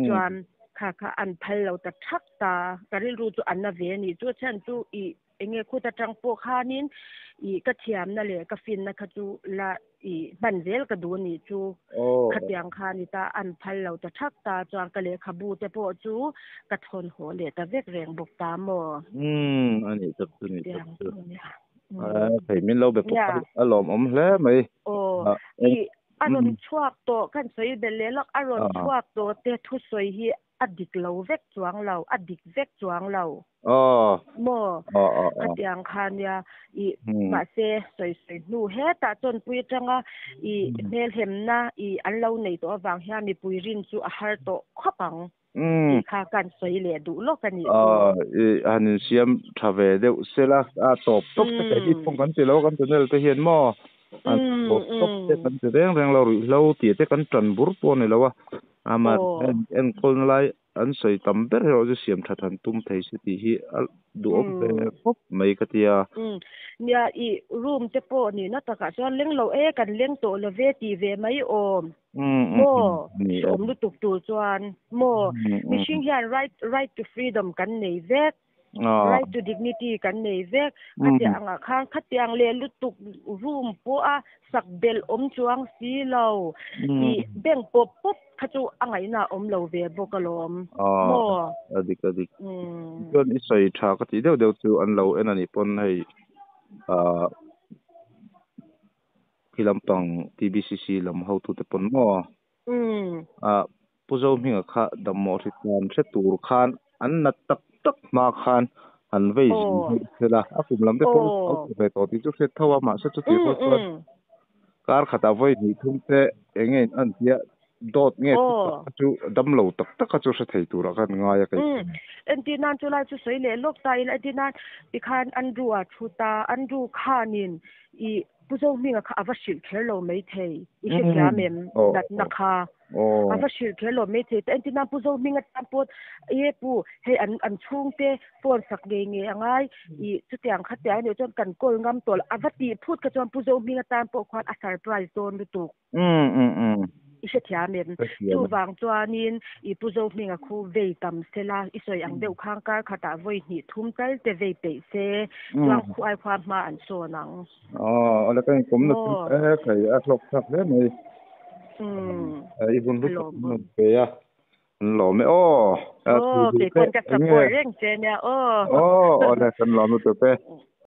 Chuan kha kha an phal lo ta thak ta, ka rilru chu a na ve a nih chu, a chhan chu i. enge khuta tang pawh khanin i ka thiam na le ka fin na kha chu la i hman zel ka du ni chu khatiang kha ni ta an phal lo ta thak ta chuan ka lehkha bu te pawh chu ka thawn haw leh ta vek reng bawk ta maw.
Ani tak chu ni tak chu. Thei min lo be pawh a lawm awm hle mai.
I a rawn chhuak tawh kan sawi belh leh lawk a rawn chhuak tawh te thusawi hi a dik lo vek chuang lo a dik vek chuang lo. Maw khatiang kha nia i mahse sawi sawi hnu hetah chuan pui atanga i hmelhemna i an lo nei tawh avang hian mipui rin chu a har tawh khawp ang tih kha kan sawi leh duh lawk a nih chu.
I han insiam tha ve deuh sela a tawp tawp te kei hi pawh kan ti lo kan channel te hian maw an tawp tawp te kan ti reng reng lo ruihhlo tih te kan tan bur pawh a ni lo a ama enkawlna lai an sawi tam ber erawh chu siam that han tum thei se tih hi a duhawm ve khawp mai ka ti a.
Nia i room te pawh nihna takah chuan leng lo e kan leng tawh lo ve tih ve mai awm maw hreawm lutuk tur chuan maw mihring hian right right to freedom kan nei vek. Right to dignity kan nei vek. Khatiang angah khan khatiang leh lutuk room pawha sak belh awm chuang si lo. I bank pawp pawp kha chu a ngaihna a awm lo ve bawk alawm. Maw?
A dik a dik. Chuan i sawi tha ka tih deuh deuh chu an lo en a nih pawn hei ah khi lampang TBCC lam hotute pawn maw? Ah Pu Zohminga kha damawh hri tan hre tur khan an nat tak tak hma khan han vei zin hmuh thel a, a kum lam te pawh a upa ve tawh tih chu hriat tho a, mahse chutih rual chuan kar khatah vawi hnih thum te eng nge an tia dawt nge kha chu dam lo tak tak kha chu hre thei turah khan ngai a kei chuan.
Entir nan chu lai chu sawi leh lawk ta ila entir nan tikhan Andrew a thu ta, Andrew khanin i Pu Zohminga kha a va hrilh kher lo maithei, i hrethiam em natna kha a va hrilh kher lo maithei ta entir nan Pu Zohminga tan pawh e pu hei an an chhungte phone sak ngei ngei a ngai i chutiang kha tiang anih chuan kan call ngam tawh lo a va tih phut kha chuan Pu Zohminga tan pawh khuan a surprise dawn lutuk. I hrethiam em? Chuvang chuanin i Pu Zohminga khu vei tam sela, i sawi ang deuh khang kar khatah vawi hnih thum tal te vei peih se, chuan khu ai khua hma an sawn ang.
Aw, awle ka inkawm na chu e thei a hlawk thlak hle mai. I hun hlu tak min rawn pe a, an lawm e aw.
Aw, kei pawn ka support reng che nia aw.
Aw, awle kan lawm lutuk e.